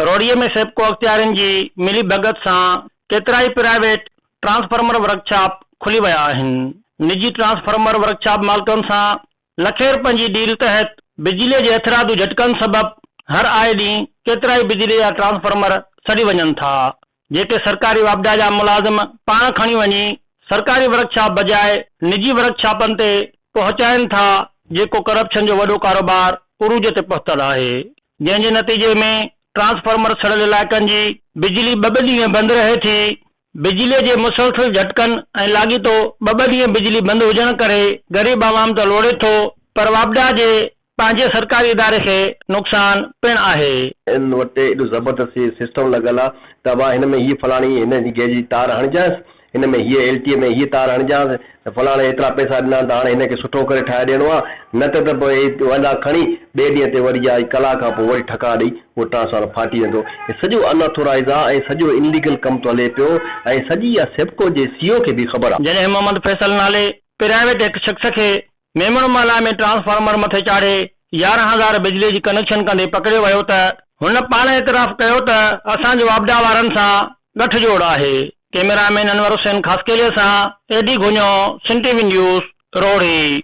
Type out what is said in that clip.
روهڙي ۾ سيپڪو اختيارين جي ملي ڀڳت سان ڪيترائي پرائيويٽ ٽرانسفارمر ورڪشاپ کلي ويا آهن. نجي ٽرانسفارمر ورڪشاپ مالڪن سان لکين رپين جي ڊيل تحت بجلي جي هٿرادو جهٽڪن سبب هر آئي ڏينهن ڪيترائي بجلي جا ٽرانسفارمر سڙي وڃن ٿا، جيڪي سرڪاري واپڊا جا ملازم پاڻ کڻي وڃي سرڪاري ورڪشاپ بجاء نجي ورڪشاپن تي پهچائين ٿا، جيڪو ڪرپشن جو وڏو ڪاروبار عروج تي پهتل آهي. جنهن جي نتيجي ۾ ٽرانسفارمر سڙيل علائقن جي بجلي ٻه ٻه ڏينهن بند رهي ٿي، بجلي جي مسلسل جهٽڪن ۽ لاڳيتو ٻه ٻه ڏينهن بجلي بند هجڻ ڪري غريب عوام ته لوڙي ٿو پر واپڊا جي پنهنجي سرڪاري اداري کي نقصان پڻ آهي. ان وٽ ايڏو زبردست سسٽم لڳل آ ته ڀا هن ۾ هي فلاڻي هن جي گيج جي تار هڻجانس هن ۾ هيء ايل ٽيء ۾ هيء تار هڻجانس ته فلاڻي ايترا پئسا ڏنا آهن ته هاڻي هن کي سٺو ڪري ٺاهي ڏيڻو آهي، نه ته ته پوء هي وڏا کڻي ٻئي ڏينهن تي وري يا ڪلاڪ کان پوء وري ٺڪاء ڏئي اهو ٽرانسفارمر ڦاٽي ويندو. هي سڄو ان اٿورائيز آهي ۽ سڄو انليگل ڪم ٿو هلي پيو ۽ سڄي اها سيپڪو جي سي او کي به خبر آهي. جڏهن محمد فيصل نالي پرائيويٽ هڪ شخص کي ميمڻ محلا ۾ ٽرانسفارمر مٿي چاڙهي 11,000 بجلي جي ڪنيڪشن ڪندي پڪڙيو ويو ته هن پاڻ اعتراف ڪيو ته اسان جو واپڊا وارن سان ڳٺ جوڙ آهي. ڪئميرا مين انور حسين خاصخيلي سان اي ڊي گهڃو، سن ٽي وي نيوز، روهڙي.